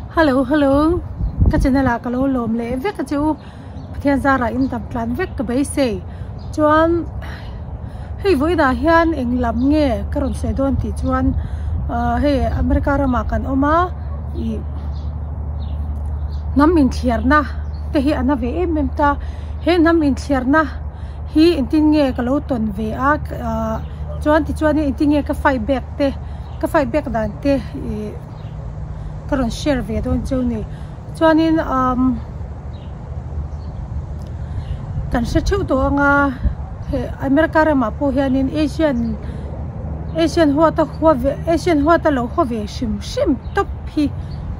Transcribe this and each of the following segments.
Hello hello ka channel ah ka lo lawm leh vek a che u Pathian zarah in dam tlan vek ka beisei chuan hei vawiinah hian eng lam nge ka rawn sawi dawn tih chuan ah hei America ramah kan awm a ih hnam inthliarna te hi a na ve em em ta he hnam inthliarna hi engtin nge ka lo tawn ve a ah chuan tichuanin engtin nge ka fight back te ka fight back dan te ih ka rawn share ve dawn cheu ni chuanin umm kan hre theuh tawh anga heh America ramah pawh hianin Asian Asian huata hua ve Asian huata lo haw ve hrim hrim tawp hi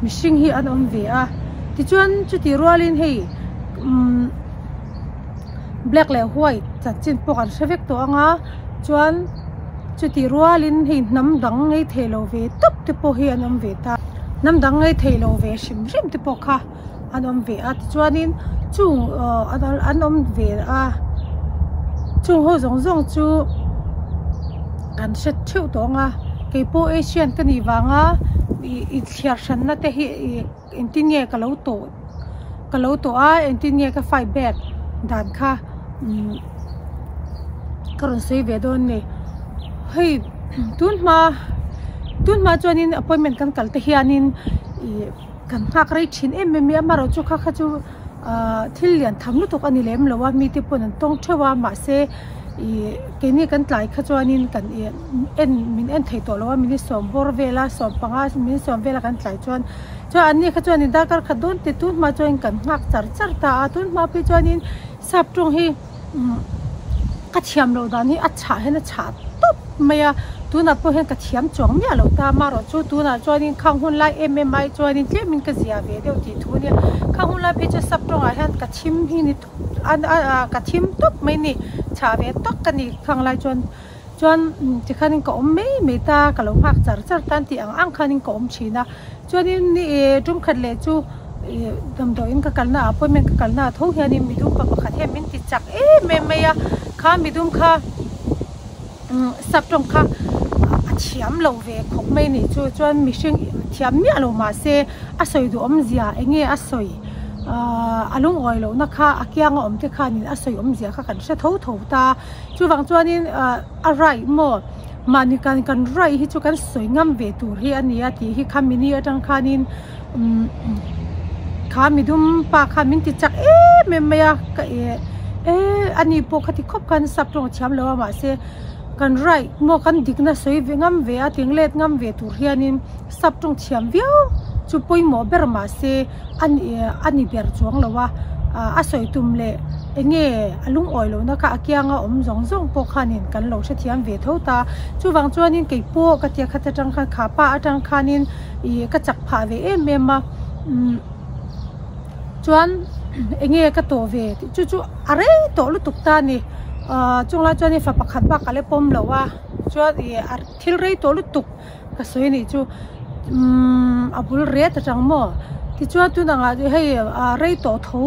mihring hi an awm ve a tichuan chutih rualin hei umm black leh white chanchin pawh kan hre vek tawh anga chuan chutih rualin hei hnam dang ngei thei lo ve tawp te pawh hi an awm ve ta hnam dang ngei thei lo ve hrim hrim te pawh kha an awm ve a tichuanin chung ahh an awm ve a chung ho zawng zawng chu kan hre theuh tawh ang a keipawh Asian ka nih vanga ih inthliar hranna te hi ih engtin nge ka lo tawh ka lo tawh a engtin nge ka fight back dan kha umm ka rawn sawi ve dawn a ni hei tun hma tun hma chuanin appointment kan kal te hianin ih kan nghak rei thin em em mai a amaherawh chu kha kha chu ahh thil lian tham lutuk a ni lem lo a mite pawn an tawng theuh a mahse ih keini kan tlai kha chuanin kan ih en min en thei tawh lo a minute sawm bawr vela sawm panga minute sawm vela kan tlai chuan. Chuan an ni kha chuanin darkar khat dawn te tun hma chuan kan nghak char char ta a, tun hma phei chuanin sap tawng hi umm ka thiam loh dan hi a chhah hian a chhah tawp mai a, tunah pawh hian ka thiam chuang miah lo ta amaherawh chu tunah chuanin khang hun lai em em ai chuanin tlemin ka zia ve deuh tih thu ania, khang hun lai phei chuan sap tawngah hian ka thim hi ni tawp a ka thim tawp mai a ni chhah ve tawk ka ni khang lai chuan. Chuan tikhanin ka awm mai mai ta, ka lo nghak char char tan tih ang ang khanin ka awm thin a. Chuanin ih tum khat leh chu ih damdawiin ka kalna ah appointment ka kalna ah tho hianin midum pa pakhat hian min ti chak em em mai a. Kha midum kha umm sap tawng kha a thiam lo ve khawp mai a nih chu. Chuan mihring thiam miah lo mah se a sawi duh awmzia eng nge a sawi ahh a lungawi lohna kha a kianga awm te khanin a sawi awmzia kha kan hre tho tho ta. Chuvang chuanin ah a right maw mahni kan kan right hi chu kan sawi ngam ve tur hi a ni a tih hi kha mini atang khanin umm kha midum pa khan min ti chak em em mai a ka eh eh ani pawh khati khawp khan sap tawng a thiam lo a mahse kan right maw kan dikna sawi ve ngam ve a ting let ngam ve tur hianin sap tawng thiam viau chu pawimawh ber mahse a ni a ni ber chuang lo a ah a sawi tum leh eng nge a lungawi lohna kha a kianga awm zawng zawng pawh khanin kan lo hrethiam ve tho ta chuvang chuanin kei pawh ka tia khat atang khan kha pa atang khanin ih ka chak phah ve em em a umm chuan eng nge ka tawh ve tih chu chu a rei tawh lutuk ta a ni ah chung lai chuanin fa pakhat bak a la pawm lo a chuan ih a thil rei tawh lutuk. Ka sawi anih chu umm a bul ret atang maw tichuan tun angah hei ah rei tawh tho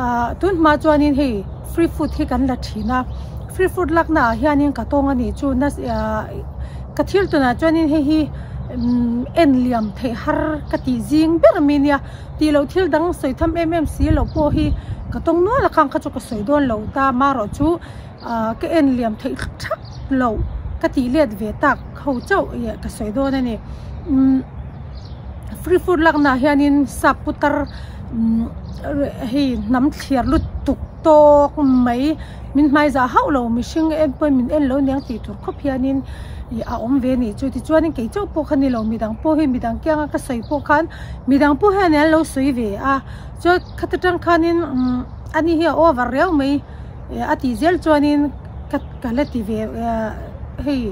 ah tun hma chuanin hei free food hi kan la thin a free food lakna ah hianin ka tawng anih chu ah ka thil tunah chuanin hei hi umm en liam theih har ka tih zing ber mai ania tih loh thil dang sawi tham em em si loh pawh hi ka tawng nual a khang kha chu ka sawi dawn lo ta marawh chu. Ahh ka en liam theih thak loh ka tih let ve tak ho chauh ih ka sawi dawn a ni umm free food laknaah hianin sap putar umm hei hnam thliar lutuk tawk mai min hmai zah hauh lo mihring en pawhin min en lo niang tih tur khawp hianin ih a awm ve a nih chu tichuanin kei chauh pawh kha ni lo midang pawh hi midang kianga ka sawi pawh khan midang pawh hian an lo sawi ve a chuan khata tang khanin umm ani hi a over riau mai. A tih zel chuanin ka ka la ti ve hei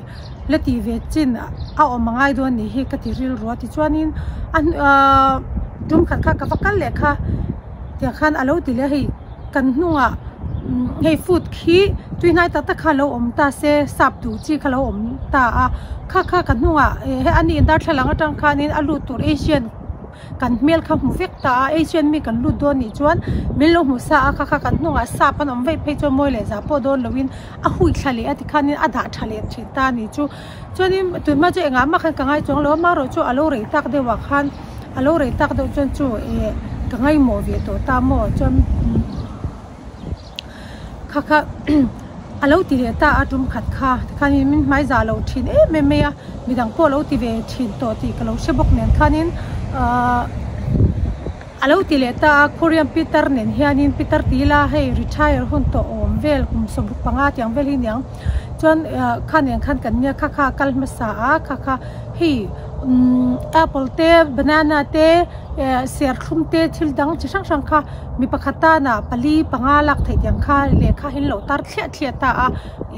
la ti ve chin a awm a ngai dawn nih hi ka ti rilru a tichuanin a ahh tum khat kha ka va kal leh kha tiang khan a lo ti leh a hei kan hnungah hei food khi tui hnai tak tak kha a lo awm ta se sap duh chi kha a lo awm ta a kha kha ka hnungah hei a nih darthlalang atang khanin a lut tur asian Kan hmel kha hmu vek ta a, Asian mi kan lut dawn nih chuan min lo hmu sa a, kha kha kan hnungah sap an awm veih phei chuan mawi leh zah pawh dawn loin a hui thla leh a tikhanin a dah tha leh thin ta a nih chu. Chuanin tunhma chu engah mah khan ka ngai chuang lo a, marawh chu a lo rei tak deuhah khan A lo rei tak deuh chuan chu ih ka ngaihmawh ve tawh ta maw chuan kha kha a lo ti leh ta a tum khat kha tikhanin min hmai zah lo thin em em mai a midang pawh a lo ti ve thin tawh tih ka lo hre bawk nen khanin ahh a lo ti leh ta a Korean pitar nen hianin pitar ti ila hei retire hun tawh awm vel kum 15 tiang vel hi niang chuan ah kha nen khan kan nia kha kha a kal hmasa a kha kha hei umm apple te banana te eh serthlum te thil dang chi hrang hrang kha mi pakhat tana pali panga lak theih tiang kha lehkha hi an lo tar thliah thliah ta a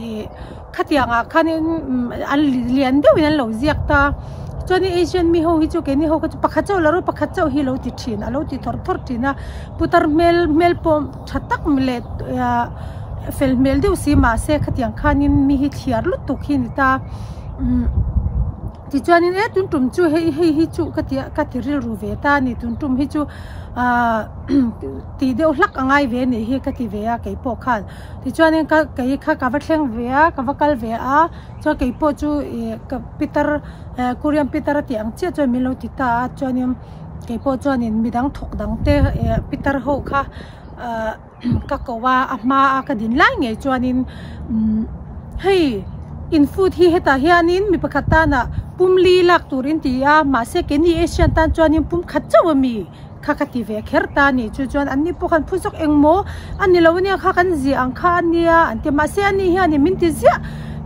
ih khatiangah khanin an lian deuhin an lo ziak ta chuanin asian mi ho hi chu keini ho kha chu pakhat chauh la rawh pakhat chauh hi a lo ti thin a lo ti thawr thawr thin a putar hmel hmel pawh tha tak leh ah fel hmel deuh si mahse khatiang khanin mi hi thliar lutuk hi a ni ta umm. Tichuanin e tun tum chu hei hei hi chu ka ti ka ti rilru ve ta a ni tun tum hi chu ahh tih deuh hlak a ngai ve anih hi ka ti ve a keipawh khan tichuanin ka kei kha ka va thleng ve a ka va kal ve a chuan keipawh chu ih ka pitar eh korean pitar a tih ang chiah chuan min lo ti ta a chuanin keipawh chuanin midang thawk dang te eh pitar ho kha ahh. Ka ko a, a hma a ka din lai ngei chuanin umm hei in food hi hetah hianin mi pakhat tana pum li lak tur in ti a mahse keini Asian tan chuanin pum khat chauh ami kha ka ti ve kher ta a ni chu chuan an ni pawh khan phu zawk engmaw a ni lo ania kha kan ziah ang kha ania an ti a mahse ani hianin min ti ziah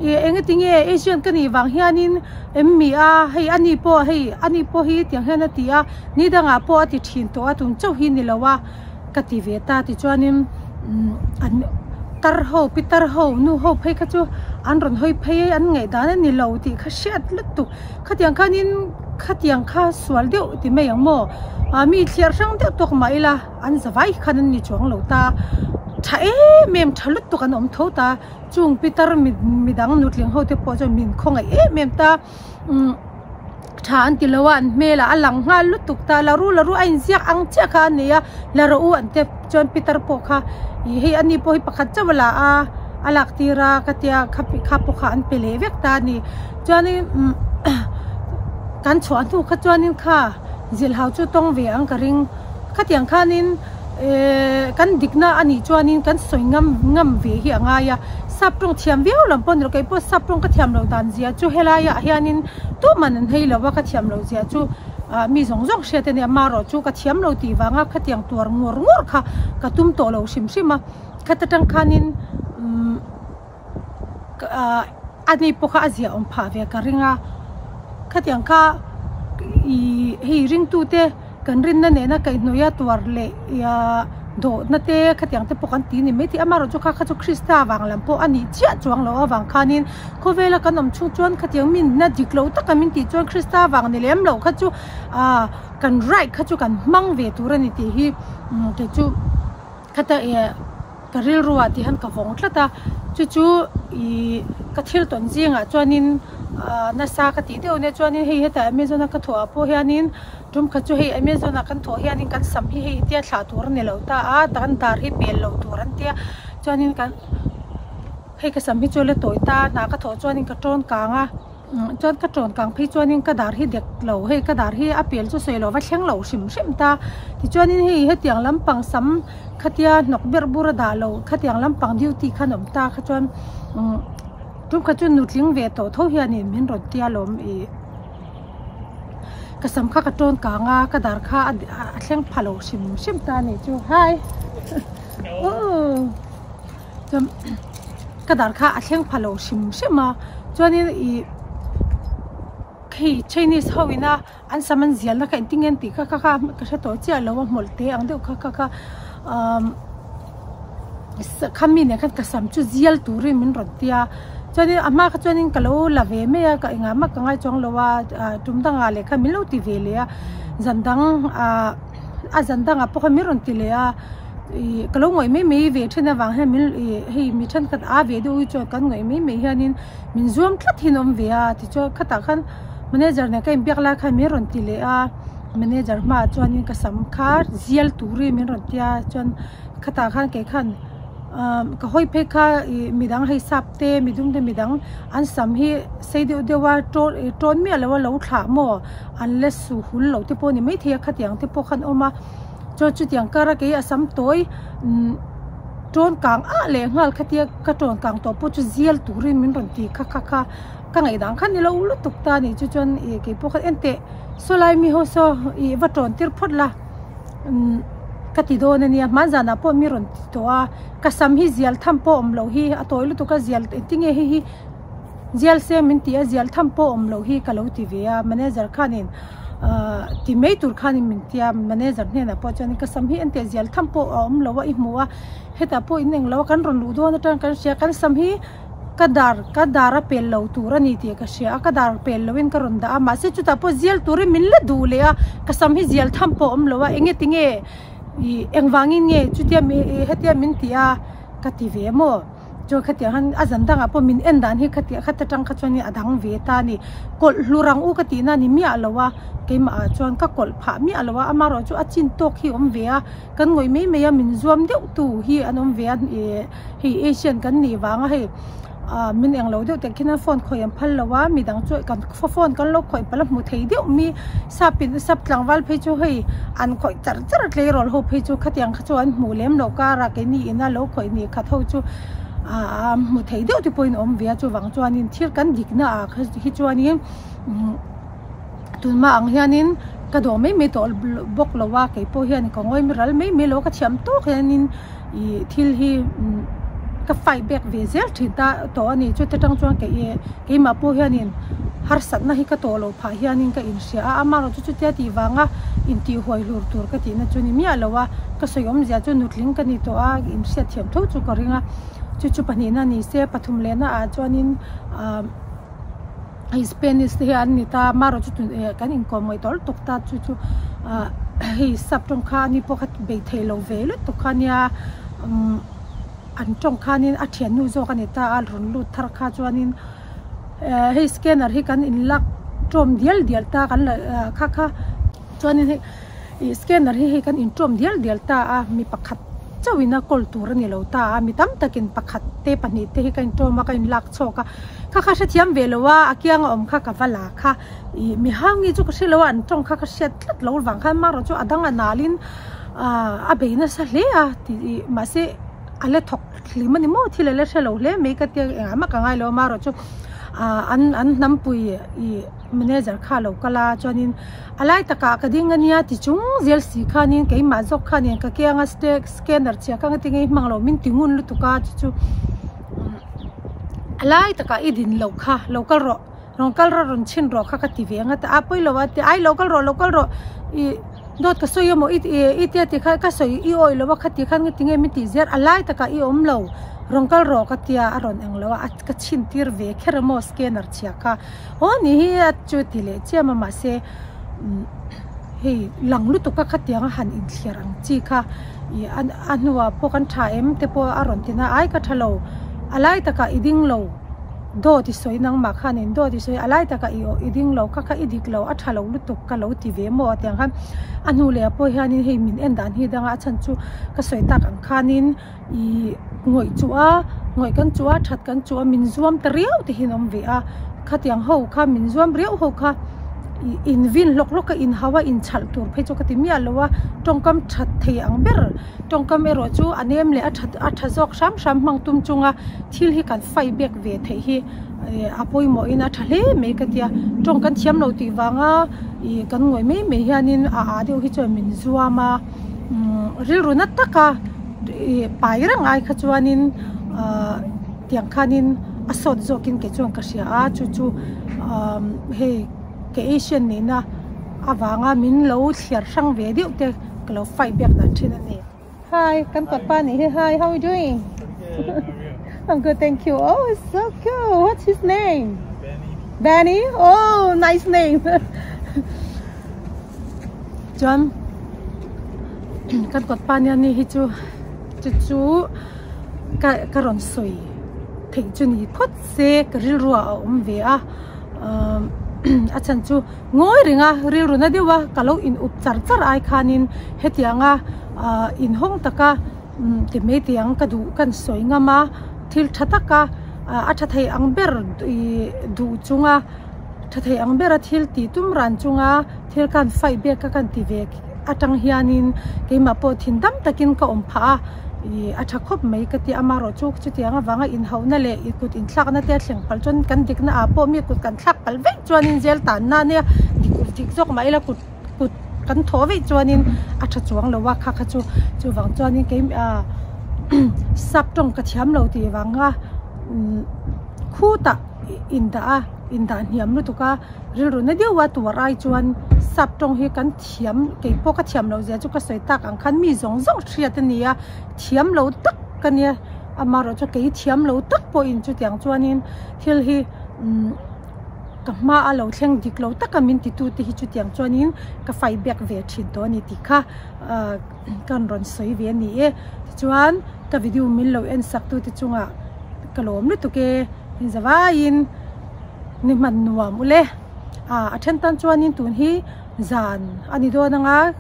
ih eng tinge Asian ka nih vang hianin em mi a hei ani pawh hei ani pawh hi tiang hian a ti a ni dangah pawh a ti thin tawh a tun chauh hi ni lo a. Ka ti ve ta tichuanin an tar ho pitar ho nu ho phei kha chu an rawn hawi phei a an ngaihdan a ni lo tih kha hriat lutuk khatiang khanin khatiang kha sual deuh ti mai ang maw ah mi thliar hrang deuh tawk mah ila an zavai khan an ni chuang lo ta tha em em tha lutuk an awm tho ta chung pitar midang nutling ho te pawh chuan min khawngaih em em ta umm. Tha an ti lo a, an hmelah a lang nghal lutuk ta, la ru la ru a inziak ang chiah kha a nei a, la rawh u an tia chuan pitar pawh kha ih hei ani pawh hi pakhat chauh a la a, a lak tir a ka tia kha kha pawh kha an pe leh vek ta a ni chuanin umm kan chhuah hnu kha chuanin kha zilhau chu tawng ve ang ka ring khatiang khanin ehh kan dikna a nih chuanin kan sawi ngam ngam ve hi a ngai a sap tawng thiam viau lam pawh a ni lo keipawh sap tawng ka thiam loh dan zia chu helai ah hianin. Tuman an hei lo a ka thiam loh zia chu ah mi zawng zawng hriat a nia marawh chu ka thiam lo tih vanga khatiang tuar nguar nguar kha ka tum tawh lo hrim hrim a khat atang khanin umm ah ani pawh kha a zia awm phah ve ka ring a khatiang kha ih hei ringtute. Kan rinna nena kaihhnawih a tuar leh ia dawhna te khatiang te pawh kan ti ni mai thei a, amaherawhchu kha kha chu Krista vang lam pawh a nih chiah chuang loh avang khanin khawvela kan awm chhung chuan khatiang mi na dik lo taka min tih chuan Krista vang ni lem loh kha chu ah kan right kha chu kan hmang ve tur a ni tih hi kei chu khata eh ka rilru ah tih hian ka vawng tlat a, chu chu ih ka thil tawn zingah chuanin ah nasa ka tih deuh nia chuanin hei hetah Amazon a ka thawh ah pawh hianin. Tum khat chu hei Amazon ah kan thawh hianin kan sam hi hei tia thlah tur a ni lo ta a kan dar hi pel lo tur an tia chuanin kan hei ka sam hi chu a la tawi ta a hna ka thawh chuanin ka tawn kang a chuan ka tawn kang phei chuanin ka dar hi dek lo hei ka dar hi a pel chu sawi lo va thleng lo hrim hrim ta tichuanin hei hetiang lampang sam khatia hnawk ber bur a dah lo khatiang lampang duty khan awm ta kha chuan tum khat chu nutling ve tawh tho hianin min rawn tia lawm ih. Ka sam kha ka tawn kang a ka dar kha a thleng pha lo hrim hrim ta a nih chu hai chuan ka dar kha a thleng pha lo hrim hrim a chuanin ih hei chinese ho ina an sam an zial na kha engtin nge an tih kha kha kha ka hre tawh chiah lo a hmawlh te ang deuh kha kha kha umm khami nen khan ka sam chu zial turin min rawn tia chuanin a hma kha chuanin ka lo la ve mai a ka engah mah ka ngai chuang lo a ah tum dangah leh khan min lo ti ve leh a zan dang ah a zan dangah pawh khan min rawn ti leh a ih ka lo ngawih mai mai ve thin avang hian min ih hei mi thenkhat a ve deuh hi chuan kan ngawih mai mai hianin min zuam tlat hi an awm ve a tichuan khatah khan manager nen ka inbiak lai khan min rawn ti leh a manager hmaah chuanin ka sam kha zial turin min rawn tia chuan khatah khan kei khan. Ka hawi phei kha ih midang hei sap te midum te midang an sam hi sei deuh deuh a tawn ih tawn miah lo a lo thlah maw an la su hul lo te pawh a ni maithei a khatiang te pawh khan awm a chuan chutiang kar a kei a sam tawi umm tawn kang ah leh nghal khatia ka tawn kang tawh pawh chu zial turin min rawn ti kha kha kha ka ngaihdan kha ni lo lutuk ta a ni chu chuan ih keipawh khan enteh saw lai mi ho saw ih va tawn tir phawt la. Umm ka ti dawn a nia hman zanah pawh mi rawn ti tawh a ka sam hi zial tham pawh awm loh hi a tawi lutuk a zial engtin nge hei hi zial se min ti a zial tham pawh awm loh hi ka lo ti ve a manager khanin ahh ti mai tur khanin min ti a manager hnenah pawh chuan ka sam hi engtiah zial tham pawh a awm lo a i hmu a hetah pawh in englo a kan rawn luh dawn atang kan hria kan sam hi. Ka dar ka dar a pel lo tur a ni tih ka hria a, ka dar pel lo in ka rawn dah a, mahse chutah pawh zial turin min la duh leh a, ka sam hi zial tham pawh a awm lo a, enge tinge ih engvangin nge chutia mi ih hetia min ti a ka ti ve maw? Chuan khatiang khan a zan dangah pawh min en dan hi khatiang khat atang kha chuan a dang ve ta a ni, kawlh hlur ang u ka tihna a ni miah lo a, keimah ah chuan ka kawlh phah miah lo a, amaherawh chu a chin tawk hi a awm ve a, kan ngawih mai mai a min zuam deuh tu hi an awm ve a ih. Hei Asian kan nih vanga hei ah min englo deuh teh khian phone khawih an phal lo a midang chu kan phone kan lo khawih palh a hmu thei deuh mi sap in sap tlangval phei chu hei an khawih char char a tleirawl ho phei chu khatiang kha chu an hmuh lem loh kar a keini ina lo khawih ni khat ho chu ah hmu thei deuh te pawhin awm ve a chuvang chuanin thil kan dikna ah kha hi chuanin umm tunhma ang hianin ka dawh mai mai tawh bawk lo a keipawh hian ka ngawi ral mai mai lo a ka thiam tawk hianin. Ih thil hi ka fight back ve zel thin ta tawh a ni chuta tang chuan kei keimah pawh hianin harsatna hi ka tawh loh phah hianin ka inhria a amaherawh chu chutia tih vanga intih huai hlur tur ka tihna chu ni miah lo a ka sawi awmzia chu nutling ka ni tawh a inhriat thiam tho chu ka ring a chu chu pahnihna ni se pathum lehna ah chuanin ah hei spanish te hi an ni ta amaherawh chu tun eh kan inkawm ngaih tawh lutuk ta chu chu ah hei sap tawng kha ani pawh kha bei thei lo ve lutuk kha ania umm an tawng khanin a thiannu zawk a ni ta a rawn lut thar kha chuanin eh hei scanner hi kan inlak tawm dial dial ta kan la kha kha chuanin hei ih scanner hi hei kan intawm dial dial ta a mi pakhat chauhin a kawl tur a ni lo ta a mi tam takin pakhat te pahnih te hi ka intawm a ka inlak chhawk a kha kha hrethiam ve lo a a kianga awm kha ka va la kha ih mi hangi chu ka hre lo a an tawng kha ka hriat tlat lo vang khan marawh chu a dang a nal in ah a bei nasa hle a tih ih mahse a la thawk hlim a ni maw thil a la hre lo hle mai ka tia engah mah ka ngai lo a marawh chu ah an an hnampui ih manager kha a lo kal a chuanin A lai takah ka ding ania ti chung zel si khanin keimah zawk khanin ka ke anga scanner chhia kha engtin nge i hmang lo min ti ngun lutuk a chu chu a lai takah i din loh kha lo kal rawh rawn kal rawh rawn chhin rawh kha ka ti ve ang a a pawi lo a ti ai lo kal rawh lo kal rawh ih dawt ka sawi emaw i i tia ti kha ka sawi i awih lo a kha ti khan engtin nge min tih zel a lai takah i awm lo rawn kal rawh ka tia a rawn eng lo a ka chhin tir ve kher emaw scanner chhia kha. Aw ni hi a chu ti leh chiam a mahse hei lang lutuk a khatiang a han inthliar ang chi kha ih a hnuah pawh kan tha em te pawh a rawn ti na ai ka tha lo a lai takah i ding lo dawt i sawi nangmah khanin dawt i sawi a lai takah i i ding lo kha kha i dik lo a tha lo lutuk ka lo ti ve maw tiang khan a hnu leh ah pawh hianin hei min en dan hi danga a chhan chu ka sawi tak ang khanin. Ih ngawih chu a ngawih kan chu a that kan chu a min zuam ta riau te hian a awm ve a khatiang ho kha min zuam riau ho kha ih in vin hlawk hlawk a inhau a inchhalh tur phei chu ka ti miah lo a tawngkam that thei ang ber tawngkam erawh chu a nem leh a that a tha zawk hram hram hmang tum chunga thil hi kan fight back ve theih hi ih a pawimawh in a tha hle mai ka tia tawng kan thiam lo tih vanga ih kan ngawih mai mai hianin a ah deuh hi chuan min zuam a. Rilru na taka ih pai reng ai kha chuanin ahh tiang khanin a sawt zawkin kei chuan ka hria a chu chu ahh hei ke Asian nihna avanga min lo thliar hrang ve deuh te ka lo fight back dan thin a ni. Hi kan kawt pa nih hi hi how are you doing I'm good thank you oh it's so cute what's his name Benny Benny oh nice name Chuan kan kawt pa nia ni hi chu chu chu ka ka rawn sawi theih chu ni phawt se ka rilru ah a awm ve a ahh a chhan chu ngawi reng a rilru na deuh a ka lo in up char char ai khanin hetianga ahh inhawng taka. Ti mai tih ang ka duh kan sawi ngam a, thil tha taka a tha thei ang ber ih duh chunga tha thei ang bera thil tih tum ran chunga thil khan fight back a kan ti ve atang hianin keimah pawh thin dam takin ka awm phah a ih a tha khawp mai ka ti a amaherawh chu chutiang avanga inhauhna leh ih kut inthlakna te a thleng palh chuan kan dikna ah pawh mi kut kan thlak palh vek chuanin zel tanna ania dik dik zawk mah ila kut. Kut kan thawh veih chuanin a tha chuang lo a kha kha chu chuvang chuanin kei ah sap tawng ka thiam lo tih vanga khutah indah a indah hniam lutuk a rilru na deuh a tur ai chuan sap tawng hi kan thiam kei pawh ka thiam loh zia chu ka sawi tak ang khan mi zawng zawng hriat a ni a thiam lo tak ka nia amaherawh chu kei thiam lo tak pawhin chutiang chuanin thil hi umm. Ka hma a lo thleng dik lo taka min titu te hi chutiang chuanin ka fight back ve thin tawh a ni tih kha ah ka rawn sawi ve a ni e. Tichuan ka video min lo en sak tu te chungah ka lawm lutuk e inzavaiin ni hman nuam ule. Ah a then tan chuanin tun hi zan a ni dawn anga a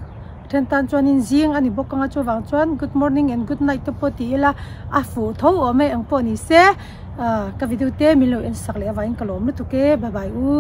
then tan chuanin zing a ni bawk anga chuvang chuan good morning and good night te pawh ti ila a fuh tho awm e engpawh ni se. Ka video te min lo en sak leh avangin ka lawm lutuk e bye bye u.